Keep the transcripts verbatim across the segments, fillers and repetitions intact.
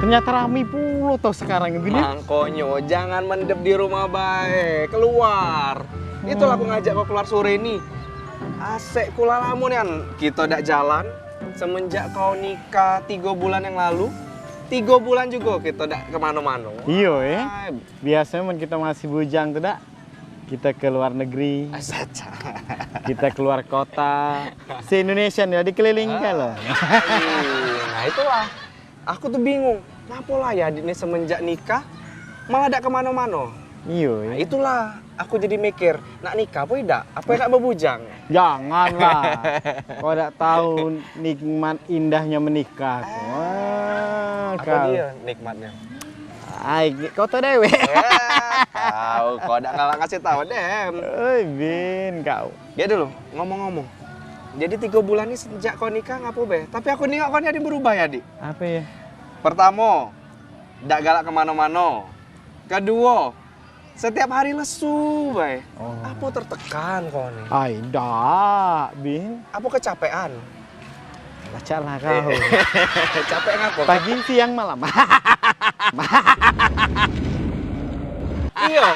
Ternyata rami pulo toh sekarang ini. Mangkonyo, jangan mendep di rumah bae, keluar. Itulah aku ngajak kau keluar sore ni. Asek ku la lamo nian kito dak jalan. Semenjak kau nikah tigo bulan yang lalu, tigo bulan jugo kito dak kemano-mano. Iyo, eh. Ai. Biasonyo men kito masih bujang tu dak, kito ke luar negeri. Aset. Kito keluar kota. Se-Indonesia ni dikelilingi kan lo. Ai, nah, itulah. Aku tu bingung, ngapo lah ya Adik ni semenjak nikah malah dak kemano-mano. Iyo, nah, iyo. Itulah aku jadi mikir, nak nikah apo idak? Apo enak bebujang? Janganlah. Kau dak tahu nikmat indahnya menikah. Ah, wah, apo kau. Dio nikmatnyo? Ai, kau tahu dewek. Eh, kau, kau dak ngalak ngasih tahu, Dem. Oi, Bin, kau. Dia dulu, ngomong-ngomong. Jadi tigo bulan ni sejak kau nikah ngapo be? Tapi aku nengok kau ni ado yang berubah ya, Dik? Apo ya? Pertamo, dak galak kemano-mano. Keduo, setiap hari lesu bae. Oh. Apo tertekan kau ni? Ai, dak, Bin. Apo kecapean? Pacak lah kau. Capek ngapo? Pagi, siang, malam. Iyo.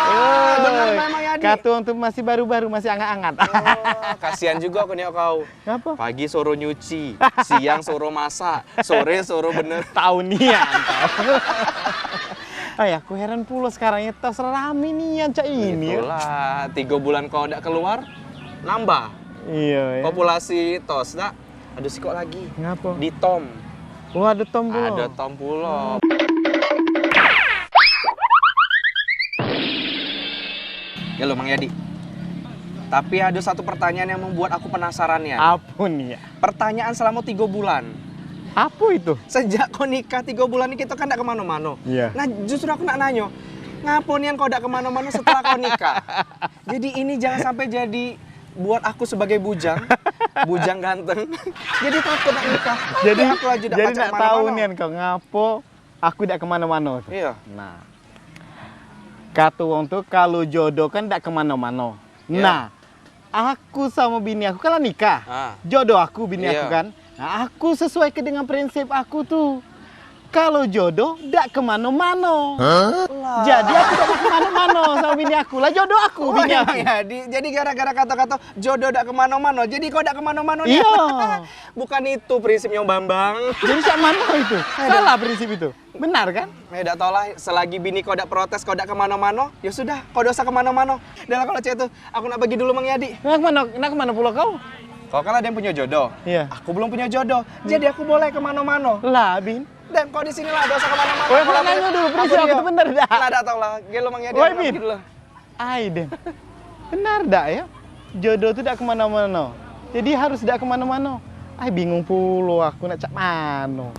Wah, bener memang ya, Dik. Kato wong tu masih baru-baru, masih angat-angat. Oh, kasihan jugo aku nengok kau. Ngapo? Pagi suruh nyuci, siang suruh masak, sore suruh bener. Tahu nian kau. Ai, aku heran pulo sekarang ni, tos rami nian cak ini, yo. Itulah, tigo bulan kau dak keluar, nambah. Iyo, yo. Populasi tos dak. Ado sikok lagi. Ngapo? Di Tom. Wah, ado Tom pulo. Ado Tom pulo. Ya lo, Mang Yadi. Tapi ado satu pertanyaan yang membuat aku penasaran ya. Apo ni ya? Pertanyaan selamo tigo bulan. Apo itu? Sejak kau nikah tigo bulan ni kito kan dak kemano-mano. Iya. Nah, justru aku nak nanyo, ngapo nian kau dak kemano-mano setelah kau nikah? Jadi ini jangan sampai jadi buat aku sebagai bujang, bujang ganteng. Jadi takut nak nikah. Jadi, aku laju dak jadi pacak nak tahu kemano-mano. Nian kau ngapo aku dak kemano-mano tu. Iya. Nah, kato wong tu kalu jodoh kan dak kemano-mano. Iya. Nah, aku samo bini aku kan lah nikah. Ah. Jodoh aku bini aku kan. Nah, aku sesuai ke dengan prinsip aku tu. Kalu jodoh dak kemano-mano. Hah? Lah. Jadi aku dak kemano-mano samo bini aku. Lah jodoh aku, oh, bini aku. Iya, di, jadi gara-gara kato-kato jodoh dak kemano-mano, jadi kau dak kemano-mano ni. Iya. Bukan itu prinsipnya, Bambang. Jadi cak mano itu? Aduh. Salah prinsip itu. Benar kan? Eh, dak tau lah, selagi bini kau dak protes, kau dak kemano-mano, ya sudah, kau dak usah kemano-mano. Dah lah kalau cak itu, aku nak pergi dulu, Mang Yadi. Nak kemano, nak kemano pulo kau? Kau kan ado yang punyo jodoh. Iya. Aku belum punyo jodoh, jadi aku boleh kemano-mano. Lah, Bin. Dem, kau di sini lah, dak usah kemano-mano. Oh, aku nak nanyo dulu, prinsip aku tu bener dak? Lah, dak tau lah, gelo, Mang Yadi, aku nak pergi dulu. Ai, Dem. Benar dak ya? Jodoh tu dak kemano-mano. Jadi harus dak kemano-mano. Ai, bingung pulo aku nak cak mano.